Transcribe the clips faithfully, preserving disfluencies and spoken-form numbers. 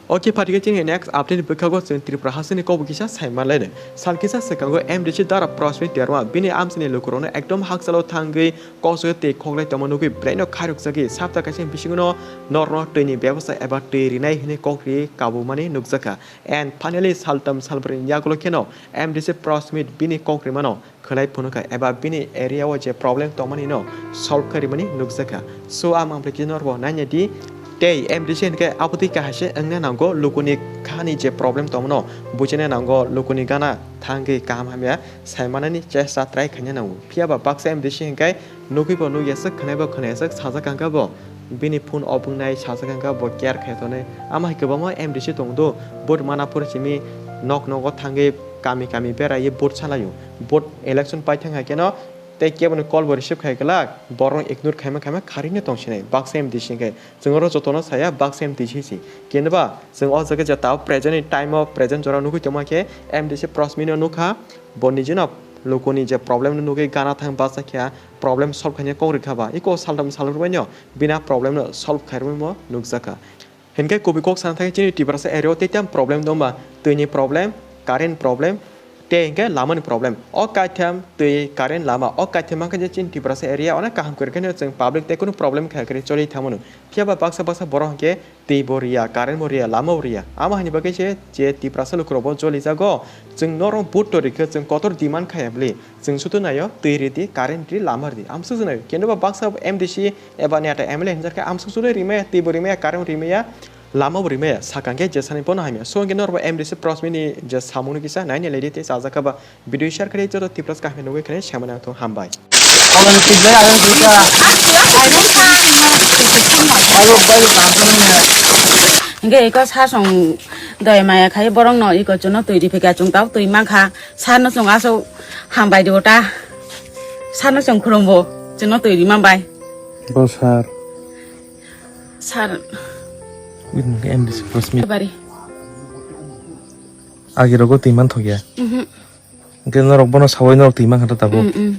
Ok, phatikhe chini next update ni bwkhago chwng Tripura hasteni kokbo kisa sai manlainai. Sal kisa swkango M D C Dara Prasmit Debbarma bini amchaini lukurokno ekdom hakchalo thangwi koksoi tei khoklai tongma nugwi belaino khairokjagwi sapta kaisa bisingono norokno twini bebosta eba twi rinai hwnwi kok riwi kabumani nukjakha. And finally, saltham salbrwini yagulo kheno M D C Prasmit bini kok rimano khwlai phunukha eba bini area o je problem tongmani no solve kharimani nukjakha. So, ang mangpli khe norbo naina di tei M D C hinkhe abotwi kahaise wngna nango, lukuni khani je problem tongmano buchina nango, lukuni gana thangwi kaham hamya saimanani chesta try khaina nango. Phiyaba baksa M D C hinkhe nugwi bo nugya swk, khwnai bo khwnaya swk, sajak hangkha bo bini phone off wngnai, sajak hangkha bo care khai tongnai. Ama hai kwbangma M D C tongdo, vote mana phuru simi nok nogo thangwi kami kami beraiwi vote salaio. Vote election paithang hai kheno tei keboni call bo receive khai glak, borok ignore khaima khaima kharino tongsinai baksa M D C hinkhe. Chwng oro jotono saya baksa M D C si. Kinba chwng o jaga je tao present ni time o present jora nugwi tongma khe M D C Prasmit no nukha, bo nijino lukuni je problem no nugwi gana thang bachakha, problem solve khaina kok rikha ba. Iko saltham salbrwino bina problem no solve khairwimo nukjakha. Hinkhe kubui kok sana thangwi chini Tiprasa area o tei tamo problem tongba, twini problem, current problem, tei hinkhe lamani problem. O kaitham twi current lama, o kaitham mankhe je chini Tiprasa area onek kaham kwrwi kheno chwng public tei kunu problem kha kwrwi choli thangmano. Phiyaba baksa baksa borok hinkhe twi bo riya, current bo riya, lama bo riya. Amo haini bagwi se je Tiprasa lukurok bo jolijago, chwng norok vote to rikhe chwng kotor demand khaya bwle. Chwng sutu naio, twi ridi, current ri, lama ridi. Amsuk se naio. Kendo ba baksa M D C eba neta M L A hinjar khe amsuk sutu rimaya, twi bo rimaya, current rimaya, lama bo rimaya. Sakang khe jesani bono hamya. So hwnkhe norok bo M D C Prasmit ni je samung ni kisa naini lady tei chajakha ba video share khe joto Tiprasa kaham nugwi khani samani ang thung hambai. Hinkhe iko sasong doi maya khai borok no iko chuno twi riphaikha chwng tao twi mankha. Sano chwng aswk hambai di ota. Sano chwng khulumbo. Chwngno twi rima bai. Bo sir. Sir. Wait, M D C Prasmit. Bari. Agi rogo twi man thokya. Mhm. Hwnkhe norok bono sawi norok twi mankha tabuk. Mm, mm.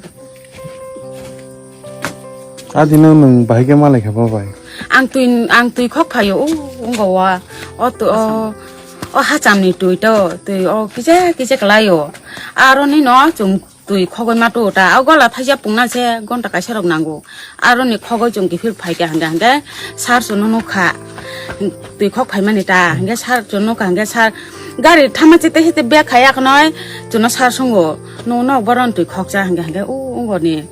Adino nwng bahai khe malai kha bo bai. Ang twi, ang twi khok phaio, o, wngkha wa. O twi, o, o hacham ni twi to, twi o kisa kisa kwlai o. Aro ni no chwng twi khogwi ma tu ta. O gola thaisa pungna se gonta kaisa rok nango. Aro ni khogwi chwng kiphil phaikha hwnkhe, hwnkhe sir chwngno nukha. Twi khok phaimani ta, hwnkhe sir chwngno nukha, hwnkhe sir gari thama chete hete bag khai akhwnoi chwngno sir swngo. Nwng nok bohrok twi khokcha hwnkhe, hwnkhe o wngoni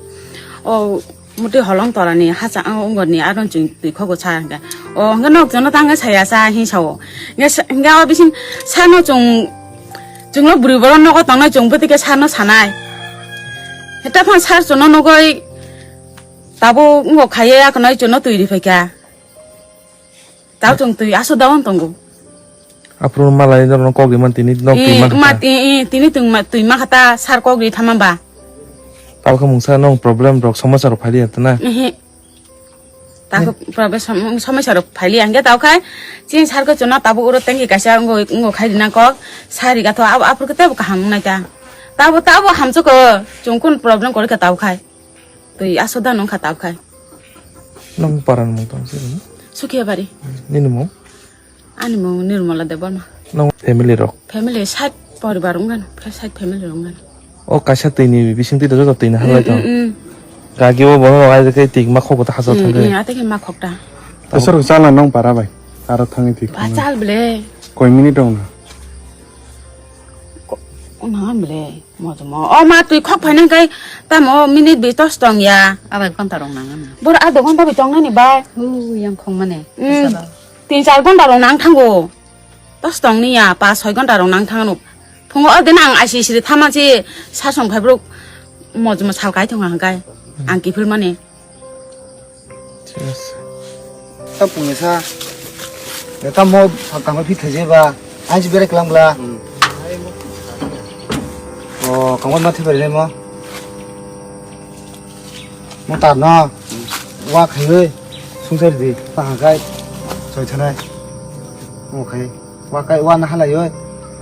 o muti holong torani hacha o wngoni aro chwng twi khogo sir hwnkhe. O hwnkhe nok chwngno tangwi saya sa hi sao. Hwnkhe sa-, hwnkhe o bising sano chwng, chwngno bwrwi borok nogo tongnai chwng bwtwi khe sano sanai. Heta phano sir chwngno nugwi Tabuk wngkha khaiya, akhwnai chwngno twi riphaikha. Tabuk chwng twi aswk daon tongo. Aphuru malai norokno kok rima tini nok twi Eh, mankha ma ta. Ti-, eh, tini twi ma-, twi mankha ta, sir kok ri thama ba. Tabuk khe mungsa nong problem rok, somosa rok phailiya ta na? Ehe. Tabuk problem som-, somosa rok phailiya hwnkhe tabuk khai chini sir khe chwngno tabuk oro tengki kaisa wngwi, wngwi khai rina kok, sir rigatho abo, aphuru khe teibo kaham wngnai ta. Tabuk, tabuk hamjwk khe chwng kunu problem kwrwi kha tabuk khai. Twi aswk da nung kha tabuk khai. Nang paran mung tong sini? Sukhiya bari. Nini mung? Ani mung Nirmala Debbarma. Nang family rok? Family side poribar wngkha, side family rok wngkha. O kaisa twi ni bising twi joto twi ni halai tong. Mm, mm. Gagi o bono rok ai khe twi ma khok ta hasa thang khe. Mm, ate khe ma khok ta. Besor chala nang para bai. Aro thangwi twi. Ba chal ble. Koi minute dong na? Ko-, nang ble. Mojomo. O ma twi khok phainai kai tamo minute bi tos tong ya. Abai ghonta rok nang ano. Bor adha ghonta bi tong nani bai. U yang khong mane. Mm. Salo. Tin char ghonta rok nang thango. Tos tong ni ya, pa soi ghonta rok nang thang ano. Phungo o din ang I C C ri thama chi sasong phai bro. Mojomo sal kai thong ang kai. Ang kiphil mani. Thik ase. Ta pungni sa. Ya ta mo phak kangma phit khaje ba. Ai si bere klang bla. Hmm. O kangma ma thibari mo. Mo tar no. Wa khai oi. Sungsar di. Pa ha kai. Soi thanai. Mo khai. Wa kai wa na halai oi.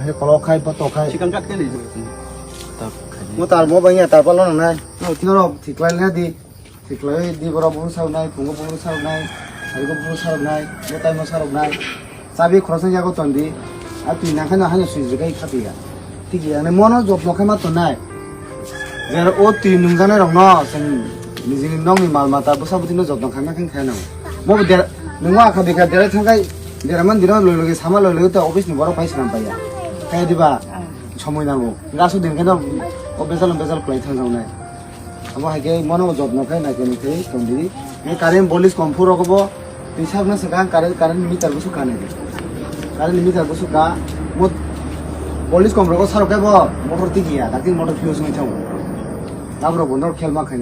Hai kolo khai boto khai. Sikang kat kali. Mo tar mo bang ya tar pa lo na nai. No tino ro thik lai le di. Thik lai di borok buphuru saroknai, phungo buphuru saroknai, sarigo buphuru saroknai, bwtaimo saroknai. Tabi khoroksa yago tondi. A twi nangkhe no haino swijwk khai khatiya. Tiki ani mono jotno khai ma tonai. Jera o twi nungjaknai rokno chwng nijini nokni mal mata bwsa bwtwino jotno khaima khe khainai. Mo bo der nungma akha bikha derai thangkhai deraman dino loi loi sama loi loi ta office ni borok pai swnam paiya. Kaya diba? Somoi nango. Gaso din kheno o bejal bejal kwlai thangjaknai. Abo hai khe mono jotno khai nai khe nai khe tongdi. Ni current bolis kom phuro kobo twi sabna swkang current, current meter busu kanai di. Current meter busu ka mo bolis kom rogo sarok khe bo motor tiki ya, dakti motor fuse ngai thango. Abro bo nor khel ma khai.